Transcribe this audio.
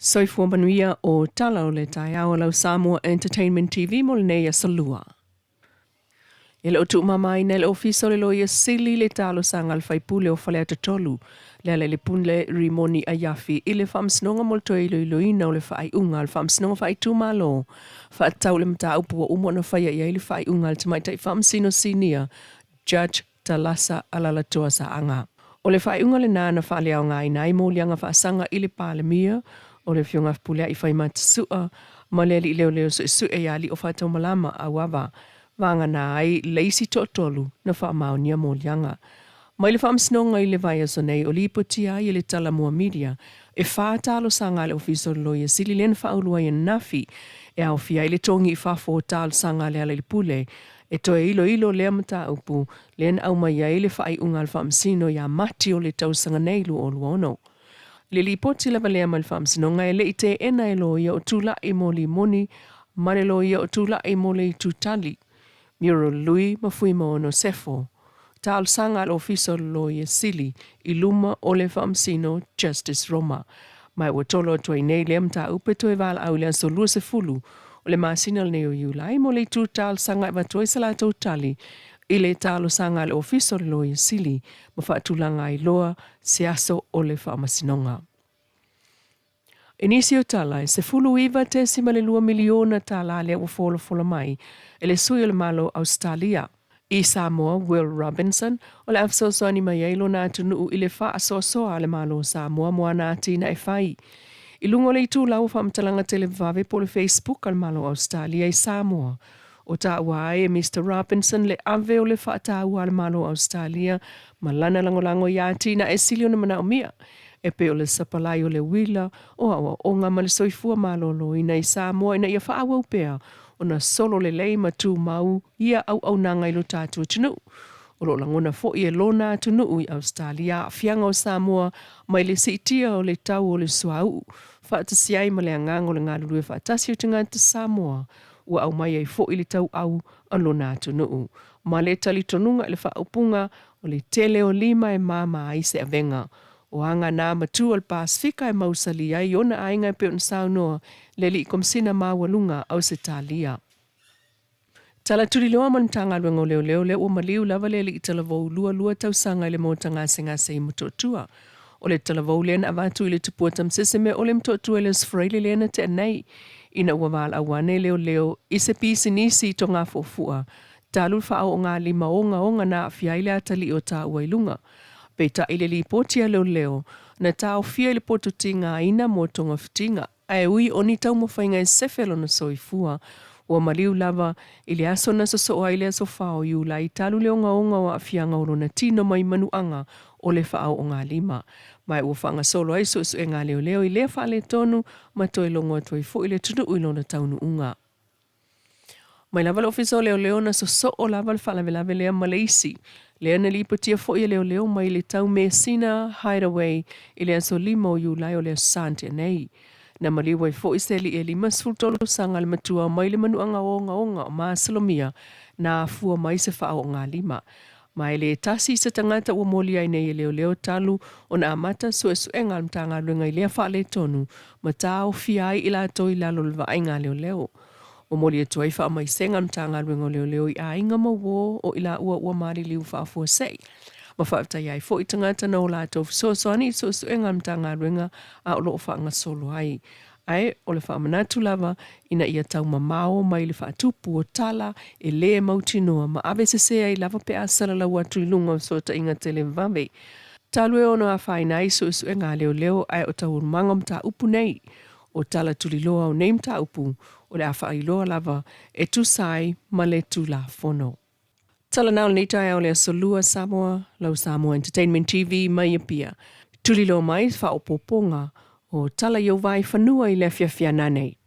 Soifua manuia o tala o le taeao a lau Samoa Entertainment TV mo lenei aso Lua. E le o tuumamaina e le Ofisa o le Loia Sili le talosaga a le faipule o Faleata 3, Lealailepule Rimoni Aiafi i le Faamasinoga mo le toe iloiloina o le faaiuga a le Faamasinoga Faaitumalo faatatau i le mataupu ua uma ona faia i ai le faaiuga a le Tamaitai Faamasino Sinia Judge Talasa Alalatoa Saaga. O le faaiuga lena na faaleaogaina ai moliaga faasaga i le Palemia o le Afioga Fepuleai Faimata Sua ma le alii leoleo suesue ia Alio Faataumalama Auava, vagana ai le isi toatolu na faamaonia moliaga. Mai le Faamasinoga i le vaiaso nei o lipotia ai e le Talomua Media e fa talosaga a le Ofisa o le Loia Sili lea na faaulu ai ananafi e aofia ai le togi i fafo o talosaga a Lealailepule E toe iloilo lea mataupu lea na aumai ai le faaiuga a le Faamasino ia Mati o le tausaga nei 2026. I le lipoti lava lea mai le Faamasinoga e le i teena e loia o Tulai mo Limoni ma le loia o Tulai mo le Itutali, Muriel Lui ma Fuimaono Sefo, talosaga a le Ofisa o le Loia Sili i luma o le Faamasino Justice Roma. Ma ua tolo atu ai nei lea mataupu e toe valaau i le aso 20 o le masina lenei o Iulai mo le itu talosaga e avatu ai sa latou tali i le talosaga a le Ofisa o le Loia Sili ma faatulaga ai loa se aso o le Faamasinoga. I nisi o tala, e $19.2 miliona tālā lea ua folafola mai e le sui o le Malo o Ausetalia i Samoa, Will Robinson, o le a fesoasoani mai ai lona atunuu i le faasoasoa a le Malo o Samoa mo ana atinae fai. I luga o le itulau o faamatalaga televavave po o le Facebook a le Malo o Ausetalia i Samoa, o taua ai e Mister Robinson le ave o le faataua a le Malo o Ausetalia ma lana lagolago i atinae sili ona manaomia e pei o le sapalai o le uila, o aoaoga ma le soifua maloloina i Samoa ina ia faaauau pea ona solo lelei ma tumau ia auaunaga i lo tatou atunuu. O lo o lagona foi e lona atunuu i Ausetalia aafiaga o Samoa mai le siitia o le tau o le suauu, faatasi ai ma le agaga o le galulue faatasi o tagata Samoa ua aumai ai foi le tauau a lona atunuu ma le talitonuga i le faaupuga O le tele o lima e māmā ai se avega. O aga nā matua o le Pasefika e mausali ai ona aiga e pei ona saunoa le Alii Komisina Maualuga Ausetalia. Tala tuliloa ma le Matagaluega o Leoleo lea ua maliu lava le Alii Talavou 22 tausaga i le maota gasegase i Motootua. O le talavou lea na avatu i le tupua tamasese o le Motootua i le Aso Faraile lea na tea nei ina ua valaau ane leoleo i se pisinisi i Togafuafua Talu le faaoogalima ogaoga na aafia ai le atalii o taua i luga. Peitai le lipoti a leoleo, na taofia i le poto tigaina mo togafitiga, ae ui o ni taumafaiga e sefe lona soifua, ua maliu lava i le aso na sosoo ai le aso 4 o Iulai talu le ogaoga o aafiaga o lona tino mai manuaga o le faaoogalima. Ma ua faagasolo ai suesuega a leoleo i lea faaletonu ma toe logo atu ai foi le atunuu i lona taunuuga. Mai lava le Ofisa o Leoleo na sosoo lava le faalavelave lea ma le isi. Lea na lipotia foi e leoleo mai le tau Mesina Hideaway i le aso 5 o Iulai o le Aso Sa na tea nei. Na maliu ai foi se alii e 53 tausaga le matua mai le manuaga ogaoga o Masalomia na afua mai se faaoogalima. Ma e le tasi se tagata ua molia ai nei e leoleo talu ona amata suesuega a le Matagaluega i lea faaletonu ma taofia ai i latou i lalo o le vaaiga a leoleo. Momoli atu ai faamaisega a le Matagaluega o Leoleo i aiga ma uō o i laua ua maliliu faafuasei. Ma faafetai ai foi tagata na o latou fesoasoani i suesuega a le Matagaluega a o lo o faagasolo ai. Ae o le faamanatu lava ina ia taumamao mai le faatupu o tala e lē mautinoa ma ave sese ai lava pe a salalau atu i luga o fesootaiga televave. Talu e ono afaina ai suesuega a leoleo ae o taualumaga o mataupu nei. O tala tuliloa o nei mataupu o le a faailoa lava e tusa ai ma le Tulafono. Tala nao lenei taeao le Aso Lua Samoa, lau Samoa Entertainment TV mai Apia. Tuliloa mai faaopoopoga o tala i ou vaai fanua i le afiafi ana nei.